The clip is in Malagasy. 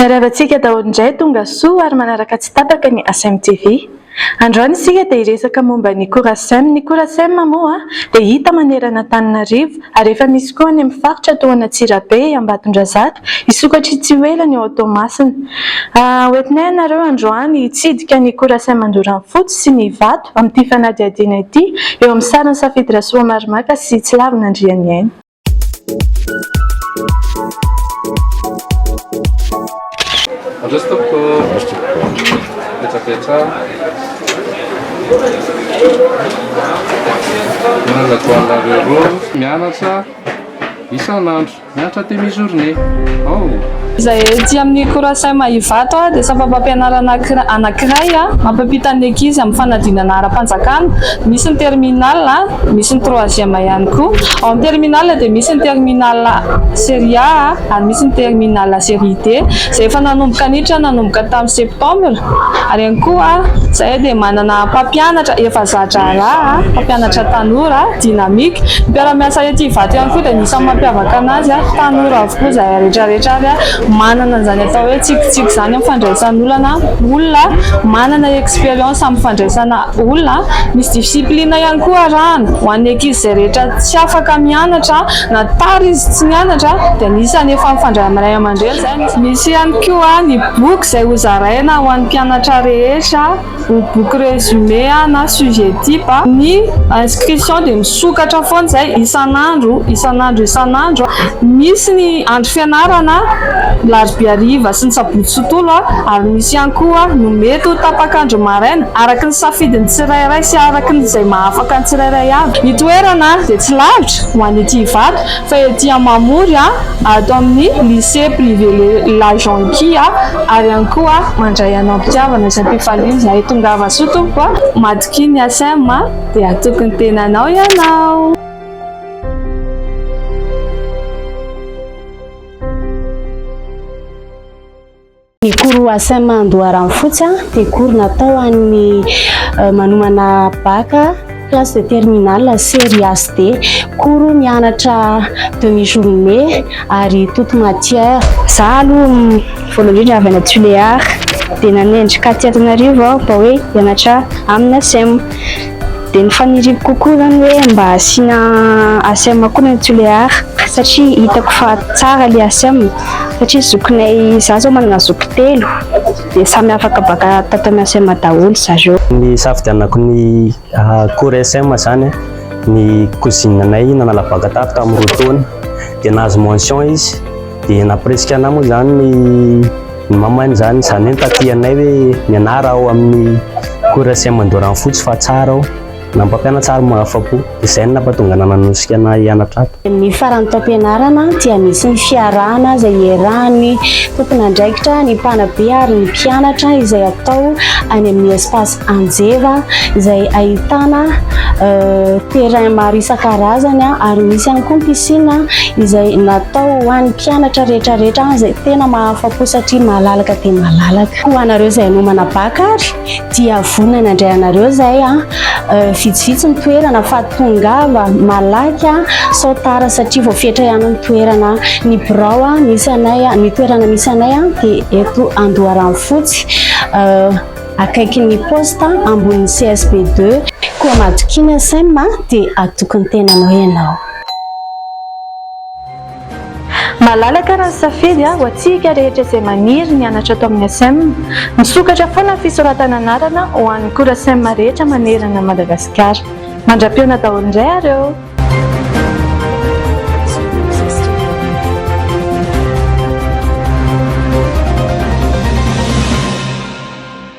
Miarahaba antsika daholo indray tonga soa ary manaraka tsy tapaka ny ASM TV. Androany isika dia hiresaka momba ny Corasem. Ny Corasem moa dia hita manerana Antananarivo ary efa misy koa any amin'ny faritra toa an'Antsirabe, Ambatondrazaka, hisokatra tsy ho ela ny ao Toamasina. Hoentinay ianareo androany hitsidika ny Corasem Andoranfotsy sy ny Ivato amin'ity fanadihadiana ity eo amin'ny sarin'i Safidy Rasoamarimaka sy Tsilavina Andrianiaina. Androso tompoko. Androso tompoko. Petrapetra. Inona no ataonareo roa mianatra isan'andro? Mianatra demi journée. Oh. Izay ety amin'ny Courasem Ivato dia sampam-pampianarana anankiray mampampita ny ankizy amin'ny fanadinana ara-panjakana. Misy ny terminale, misy ny troisième ihany koa. Ao amin'ny terminale dia misy ny terminale série A ary misy ny terminale série D izay efa nanomboka niditra nanomboka tamin'ny septembre. Ary ihany koa izahay dia manana mpampianatra efa za-draharaha, mpampianatra tanora, dynamique. Ny mpiara-miasa ety Ivato ihany koa dia anisan'ny mampiavaka anazy, tanora avokoa izahay rehetra rehetra ary manana an'izany atao hoe tsikitsiky izany amin'ny fandraisan'olana, olona manana expérience amin'ny fandraisana olona. Misy discipline ihany koa arahana ho an'ny ankizy izay rehetra tsy afaka mianatra na tara izy tsy nianatra dia anisan'ny efa mifandray amin'ny ray aman-dreny izay. Misy ihany koa ny boky izay hozaraina ho an'ny mpianatra rehetra. ho boky résumé na sujet type. Ny inscription dia misokatra foana izay isan'andro, isan'andro, isan'andro. Misy ny andro fianarana, alarobia hariva sy ny sabotsy tontolo ary misy ihany koa no mety ho tapak'andro maraina araka ny safidin'ny tsirairay sy araka ny izay mahafaka ny tsirairay avy. Ny toerana dia tsy lavitra ho an'ny ety Ivato fa ety Mamory ato amin'ny lycée privé La Jonquille ary ihany koa mandray anao am-pitiavana sy am-pifaliana izahay. Tongava soa tompoko a! Matokia ny ASM dia hatoky ny tenanao ianao. Ny cours ASM Andoharanofotsy dia cours natao ho an'ny manomana bac classe de terminale série A sy D. Cours mianatra demi journée ary toute matière. Za aloha voalohany indrindra avy any Tuléar dia nanendry aty Antananarivo aho mba hoe hianatra amin'ny ASM. Dia ny faniriako kokoa izany hoe mba asiana ASM koa ny any Tuléar satria hitako fa tsara ilay ASM satria zokinay, za zao manana zoky telo dia samy afaka baka tato amin'ny ASM daholo zareo. Ny nisafidianako ny cours SM izany, ny cousine anay nanala baka tato tamin'ny roa taona dia nahazo mention izy dia nampirisika anah moa izany ny Ny mamany izany, izany hoe nitaty anay hoe mianara ao amin'ny cours SM Andoharanofotsy fa tsara ao, na ny mpampianatra ary mahafa-po. Dia izay no nampatonga anah nanosika anah hianatra ato. Amin'ny faran'ny taom-pianarana dia misy ny fiarahana izay iarahan'ny tompon'andraikitra, ny mpanabe ary ny mpianatra izay atao any amin'ny espace Anjeva izay ahitana terrain maro isan-karazany ary misy ihany koa ny piscine izay natao ho an'ny mpianatra rehetra rehetra izay tena mahafa-po satria malalaka dia malalaka. Ho anareo izay hanomana bac ary dia vonona ny handray anareo izay vitsivitsy ny toerana fa tongava malaky sao tara satria voafetra ihany ny toerana. Ny birao misy anay, ny toerana misy anay dia eto Andoharanofotsy. Akaikin'ny poste ambonin'ny CSB deux. Koa matokia ny SM dia hatoky ny tenanao ianao. Malalaka ary ny safidy ho antsika rehetra izay maniry ny hianatra ato amin'ny SM. Misokatra foana ny fisoratana anarana ho an'ny cours SM rehetra manerana an'i Madagasikara. Mandra-pihaona daholo indray ary ô!